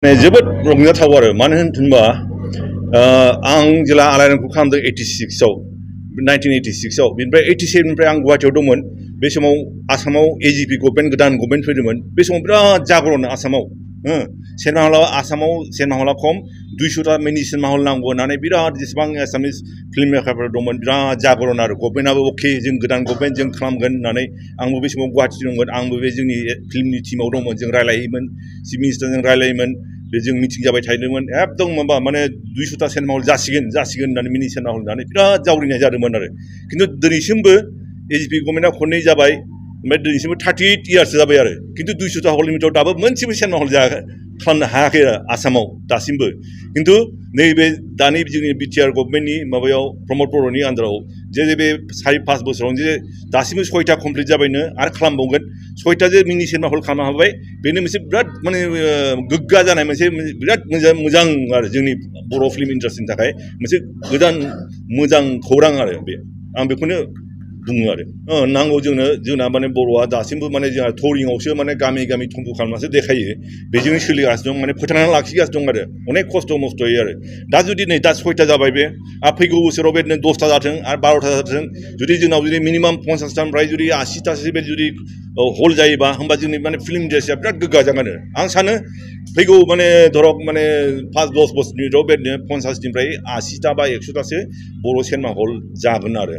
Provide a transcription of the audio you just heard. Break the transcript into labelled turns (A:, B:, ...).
A: जोबोद रंजाथाव आरो मानो होनबा आं जेला आलायारनखौ खालामदों 86 आव 1986 आव बिनिफ्राय 87 निफ्राय आं गुवाहाटीयाव दंमोन बे समाव आसामाव एजिपि गभर्नमेन्ट गोदान गभर्नमेन्ट फैदोंमोन बे समाव बिराद जागरन आसामाव सिनेमा हला आसामाव सिनेमा हला खम 200टा मिनि सिनेमा हल नांगौ होननानै बिराद जेसेबां एसामिस फिल्म मेकारफोर दंमोन बिराद जागरन आरो गभर्नमेन्टआबो अके जों गोदान गभर्नमेन्ट जों खालामगोन होननानै आंबो बे समाव गुवाहाटी दंमोन आंबो बे जोंनि फिल्मनि टीमाव दंमोन जों रायलायोमोन चिफ मिनिस्टारजों रायलायोमोन बे जों मिटिं जाबाय थादोंमोन एकदम माबा माने 200टा सिनेमा हल जासिगोन होननानै मिनि सिनेमा हल होननानै बिराद जावरिनाय जादोंमोन आरो खिन्थु दिनैसिमबो एजिपि गभर्नमेन्टआ खननै जाबाय ओमफ्राय दिनैसिमबो 38 इयार्ससो जाबाय आरो खिन्थु 200टा हलनि बिथोराव दाबो मोनसेबो सिनेमा हल खालामनो हायाखै आसामाव दासिमबो खिन्थु नैबे दानि जोंनि बिटिआर गभर्नमेन्टनि माबायाव प्रमद बर'नि आन्दाराव जे बे 4-5 बोसोरावनो जे दासिमबो 6टा कमप्लिट जाबायनो आरो खालामबावगोन 6टा जे मिनि सिनेमा हल खालामनो हाबाय बेनो मोनसे बिराद माने गोग्गा जानाय मोनसे बिराद मोजां आरो जोंनि बर' फिल्म इन्डास्ट्रिनि थाखाय मोनसे गोदान मोजां खौरां आरो बे आं बेखौनो बुङो आरो नांगौ जोंना माने बर'आ दासिमबो माने जोंहा टरिंआवसो माने गामि थुम्बु खालामनासो देखायो बेजोंनो सोलिगासिनो दं माने फोथांनानै लाखिगासिनो दं आरो अनेक खस्थ' मस्थ'यै आरो दा जुदि नै दा 6टा जाबाय बे फैगौ बोसोराव बेदिनो 10टा जाथों आरो 12टा जाथों जुदि जोंनाव जुदि मिनिमाम 50टानिफ्राय जुदि 80टासो बे जुदि हल जायोबा होमबा जोंनि माने फिल्म इन्डास्ट्रिया बिराद गोग्गा जागोन आं सानो फैगौ माने धरक माने 5-10 बोसोरनि उनाव बेदिनो 50निफ्राय 80टा बा 100टासो बर' सिनेमा हल जागोन आरो